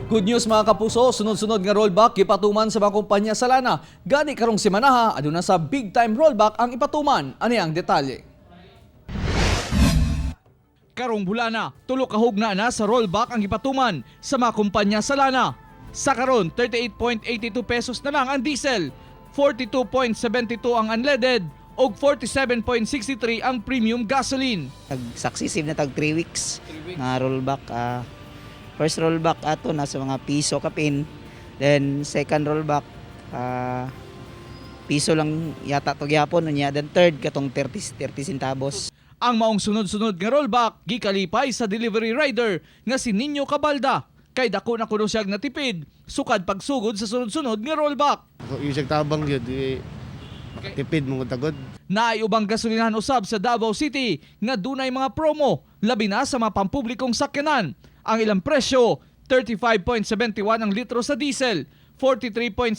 Good news, mga kapuso, sunod-sunod nga rollback gipatuman sa mga kumpanya sa lana. Gani karong semanaha, aduna sa big time rollback ang ipatuman. Ani ang detalye. Karong bulana, tulo ka hugna na sa rollback ang gipatuman sa mga kumpanya sa lana. Sa karon, 38.82 pesos na lang ang diesel, 42.72 ang unleaded ug 47.63 ang premium gasoline. Tag successive na tag 3 weeks nga rollback. First rollback ato nasa mga piso kapin. Then second rollback, piso lang yata to gyapon unya. Then third, katong 30 centavos. Ang maong sunod-sunod nga rollback gikalipay sa delivery rider nga si Nino Cabalda kay dako na kuno siyang natipid sukad pagsugod sa sunod-sunod nga rollback. Yung siyang tabang yun, di, makatipid mga tagod. Naay ubang gasolinahan usab sa Davao City nga dunay mga promo, labi na sa mga pampublikong sakyanan. Ang ilang presyo, 35.71 ang litro sa diesel, 43.07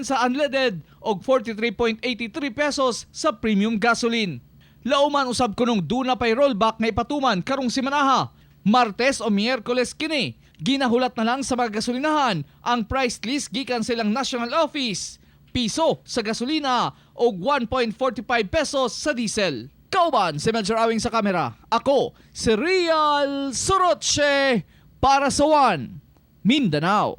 sa unleaded ug 43.83 pesos sa premium gasoline. Lauman usab kunong duna pay rollback nga ipatuman karong simanaha. Martes o Miyerkules kini, ginahulat na lang sa mga gasolinahan ang price list gikan sa ilang national office. Piso sa gasolina o 1.45 pesos sa diesel. Kauban si Melcher Awing sa kamera. Ako, si Real Soroche para sa One Mindanao.